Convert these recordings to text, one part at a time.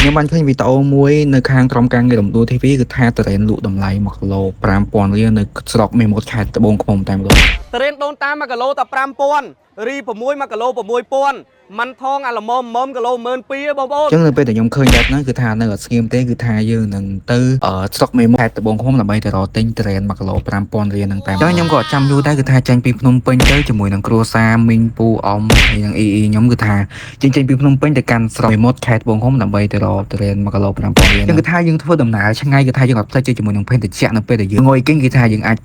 ខ្ញុំបានឃើញវីដេអូមួយនៅខាងក្រុមការងាររំដួល TV គឺថាទុរេនលក់តម្លៃ1គីឡូ5000រៀលនៅស្រុកមេមត់ខេត្តត្បូងឃ្មុំតែម្ដង តរេនដូនតា1គីឡូតែ5000រី6 1គីឡូ6000ម៉ាន់ថងអាល្មមមុំគីឡូ12000បងប្អូន ចឹងនៅពេលដែលខ្ញុំឃើញបែបហ្នឹងគឺថានៅអត់ស្ងៀមទេគឺថាយើងនឹងទៅស្រុកមេមត់ខេត្តត្បូងឃ្មុំដើម្បីទៅរកទិញទុរេន1គីឡូ5000រៀលហ្នឹងតែម្ដងចឹងខ្ញុំក៏អត់ចាំយូរដែរគឺថាចេញពីភ្នំពេញទៅជាមួយនឹងគ្រួសារមីងពូអមហើយនឹងអ៊ីអ៊ីខ្ញុំគឺថាចេញចេញពីភ្នំពេញទៅកាន់ស្រុកមេមត់ខេត្តត្បូងឃ្មុំដើម្បីទៅរកទុរេន1គីឡូ5000រៀលចឹងគឺថាយើងធ្វើដំណើរឆ្ងាយគឺថាយើងអត់ផ្លេចជាមួយនឹងភេសជ្ជៈនៅពេលដែលយើងងុយគេងគឺថាយើងអាច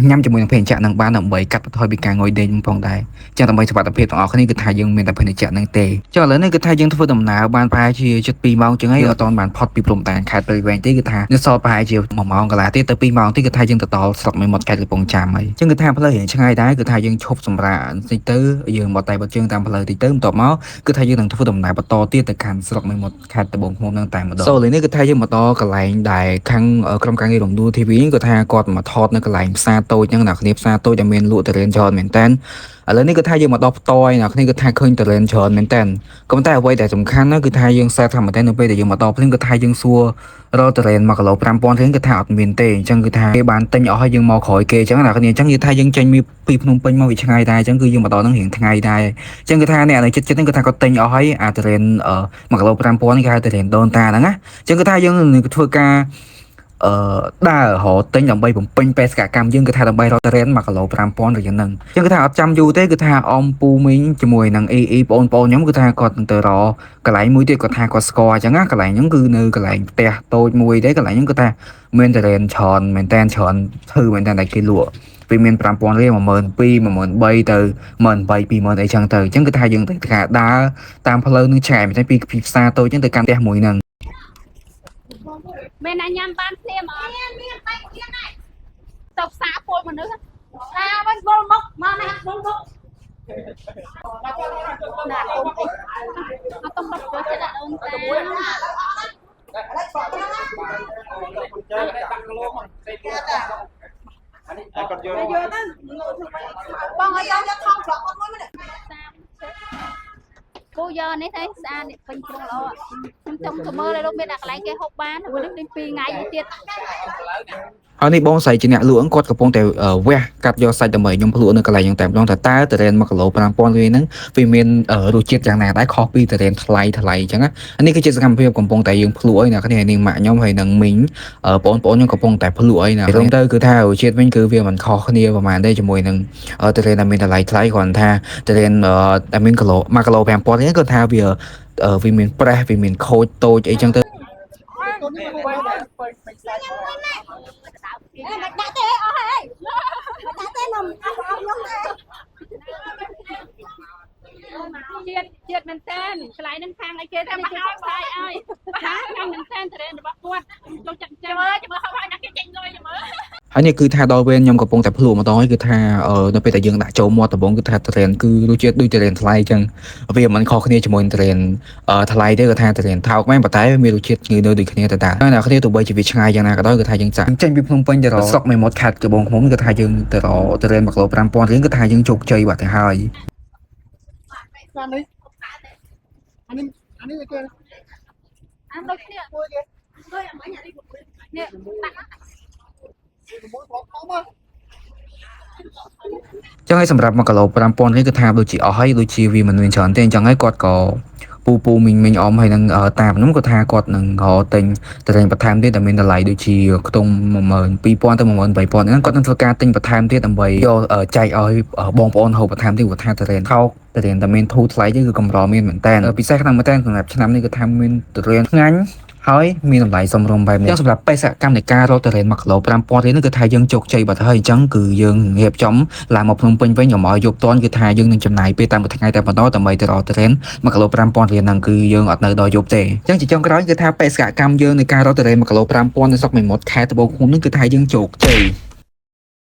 ញ៉ាំជាមួយនឹងភេសជ្ជៈហ្នឹងបានដើម្បីកាត់បន្ថយពីការងុយដេញផងដែរ ចឹងដើម្បីសុវត្ថិភាពទាំងអស់គ្នាគឺថាយើងមានតែភេសជ្ជៈហ្នឹងទេចឹងឥឡូវនេះគឺថាយើងធ្វើដំណើរបានប្រហែលជាជិត2ម៉ោងជាងហើយអត់ទាន់បានផុតពីព្រំដែនខេត្តព្រៃវែងទេគឺថានៅសល់ប្រហែលជា1ម៉ោងកន្លះទៀតទៅ2ម៉ោងទៀតគឺថាយើងទៅដល់ស្រុកមេមត់ខេត្តកំពង់ចាមហើយចឹងគឺថាផ្លូវរៀងឆ្ងាយដែរគឺថាយើងឈប់សម្រាកបន្តិចទៅយើងមកតែបត់ជើងតាមផ្លូវតិចទៅបន្ទាប់មកគឺថាយើងនឹងធ្វើដំណើរបន្តទៀតទៅកាន់ស្រុកមេមត់ខេត្តត្បូងឃ្មុំហ្នឹងតែម្ដងសូឥឡូវនេះគឺថាយើងមកដល់កន្លែងដែលខាងក្រុមការងាររំដួល TV គឺថាគាត់មកថតនៅកន្លែងផ្សារតូចហ្នឹងអ្នកគ្នាផ្សារតូចដែលមានលក់ទុរេនច្រើនមែនតើ ឥឡូវនេះគឺថាយើងមកដល់ផ្ទាល់ហើយអ្នកគ្នាគឺថាឃើញទុរេនច្រើនមែនតើក៏ប៉ុន្តែអ្វីដែលសំខាន់ណាគឺថាយើងសេតថាមែនតើនៅពេលដែលយើងមកដល់ភ្លាមគឺថាយើងសួររកទុរេន1គីឡូ5000រៀលគឺថាអត់មានទេអញ្ចឹងគឺថាគេបានទិញអស់ហើយយើងមកក្រោយគេអញ្ចឹងអ្នកគ្នាអញ្ចឹងគឺថាយើងចេញពីភ្នំពេញមកវាឆ្ងាយដែរអញ្ចឹងគឺយើងមកដល់ហ្នឹងរៀងថ្ងៃដែរអញ្ចឹងគឺថាអ្នកនៅចិត្តចិត្តហ្នឹងគឺថាគាត់ទិញអស់ហើយអាទុរេន1គីឡូ5000នេះគេហៅទុរេនដូនតាហ្នឹងណាអញ្ចឹងគឺថាយើងនឹងធ្វើការ អឺដើររកទិញដើម្បីបំពេញបេសកកម្មយើងគឺថាដើម្បីរកទុរេន1គីឡូ5000រៀលហ្នឹងអញ្ចឹងគឺថាអត់ចាំយូរទេគឺថាអមពូមីងជាមួយនឹងអ៊ីអ៊ីបងប្អូនខ្ញុំគឺថាគាត់នឹងទៅរកកន្លែងមួយទៀតគាត់ថាគាត់ស្គាល់អញ្ចឹងណាកន្លែងហ្នឹងគឺនៅកន្លែងផ្ទះតូចមួយទេកន្លែងហ្នឹងគឺថាមានទុរេនច្រើនមែនតែនច្រើនធ្វើមែនតែនតែគេលក់វាមាន5000រៀល12000 13000ទៅ18000 20000អីចឹងទៅអញ្ចឹងគឺថាយើងទៅការដើរតាមផ្លូវនឹងឆ្ងាយមែនតែពីផ្សារតូចអញ្ចឹងទៅកាន់ផ្ទះមួយហ្នឹង មានអ្នកញ៉ាំបានភ្លាមអត់មានមានបែកភ្លាមដែរទៅផ្សារពលមនុស្សណាវិញវិលមកមកនេះវិលមកណាអត់ទុំបាត់ចូលចិត្តអូនតាបងឲ្យយកថងច្រកមួយមើលពូយកនេះទៅស្អាតនេះពេញជ្រុងល្អខ្ញុំចង់ទៅមើលឲ្យលោកមានតែកន្លែងគេហូបបាននេះ2ថ្ងៃទៀត ហើយនេះបងស្រីជាអ្នកលក់គាត់កំពុងតែវះកាត់យកសាច់ដើម្បីខ្ញុំភ្លក់នៅកន្លែងហ្នឹងតែម្ដងថាតើទុរេន1គីឡូ5000រៀលហ្នឹងវាមានរសជាតិយ៉ាងណាដែរខុសពីទុរេនថ្លៃថ្លៃអញ្ចឹងណាអានេះគឺជាសកម្មភាពកំពុងតែយើងភ្លក់អីណាគ្នានេះម៉ាក់ខ្ញុំហើយនឹងមីងបងប្អូនខ្ញុំកំពុងតែភ្លក់អីណារួមទៅគឺថារសជាតិវិញគឺវាមិនខុសគ្នាប្រហែលទេជាមួយនឹងទុរេនដែលមានតម្លៃថ្លៃគ្រាន់ថាទុរេនដែលមានគីឡូ1គីឡូ5000រៀលគឺថាវាវាមានប្រេះវាមានខូចតូចអីចឹងទៅ មិនដាក់ទេអស់ហើយមិនដាក់ទេនំអស់អស់ខ្ញុំទេជាតិជាតិមែនតើកន្លែងហ្នឹងខាងអីគេតែមកឲ្យផ្សាយឲ្យខាងមែនតើតរេនរបស់គាត់ចូលចិត្តចាំមើលចាំមើលហើយណាគេចេញលុយចាំមើល ហើយនេះគឺថាដល់ពេលខ្ញុំកំពុងតែភ្លក់ម្ដងហើយគឺថានៅពេលដែលយើងដាក់ចូលមាត់ដំបូងគឺថាទុរេនគឺរសជាតិដូចទុរេនថ្លៃអញ្ចឹងវាមិនខុសគ្នាជាមួយទុរេនថ្លៃទេគឺថាទុរេនថោកមែនប៉ុន្តែវាមានរសជាតិងើនៅដូចគ្នាទៅតាហើយអ្នកគ្នាទោះបីជាវាឆ្ងាយយ៉ាងណាក៏ដោយគឺថាយើងចាក់ចេញពីភ្នំពេញទៅរកស្រុកមេមត់ខេត្តត្បូងឃ្មុំគឺថាយើងទៅរកទុរេន1គីឡូ5000រៀលគឺថាយើងជោគជ័យបាត់ទៅហើយ អានេះអានេះអានេះគេ អានដូចគ្នា មួយគេ នេះដាក់ មួយប្លុកធំហ៎ ចឹងហើយសម្រាប់1គីឡូ5000នេះគឺថាដូចជាអស់ហើយដូចជាវាមិនមានច្រើនទេអញ្ចឹងហើយគាត់ក៏ពូពូមីងមីងអមហើយនឹងតាមនោះគាត់ថាគាត់នឹងរកទិញទុរេនបន្ថែមទៀតដែលមានតម្លៃដូចជាខ្ទង់12000ទៅ18000ហ្នឹងគាត់នឹងធ្វើការទិញបន្ថែមទៀតដើម្បីយកចែកឲ្យបងប្អូនហូបបន្ថែមទៀតគាត់ថាទុរេនថោកទុរេនតែមានធូរថ្លៃទេគឺកម្រមានមែនតើពិសេសខ្លាំងមែនតើសម្រាប់ឆ្នាំនេះគឺថាមានទុរេនឆ្ងាញ់ហើយមានតម្លៃសមរម្យបែបនេះអញ្ចឹងសម្រាប់បេសកកម្មនៃការរកទុរេន1គីឡូ5000រៀលនេះគឺថាយើងជោគជ័យបាត់ហើយអញ្ចឹងគឺយើងរៀបចំ ឡើងមកភ្នំពេញវិញកុំឲ្យយប់តាន់គឺថាយើងនឹងចំណាយពេលតាមមួយថ្ងៃតែប៉ុណ្ណោះដើម្បីទៅរកទុរេន1គីឡូ5000រៀលហ្នឹងគឺយើងអត់នៅដល់យប់ទេអញ្ចឹងជាចុងក្រោយគឺថាបេសកកម្មយើងនៃការរកទុរេន1គីឡូ5000នៅស្រុកមេមត់ខេត្តត្បូងឃ្មុំហ្នឹងគឺថាយើងជោគជ័យ។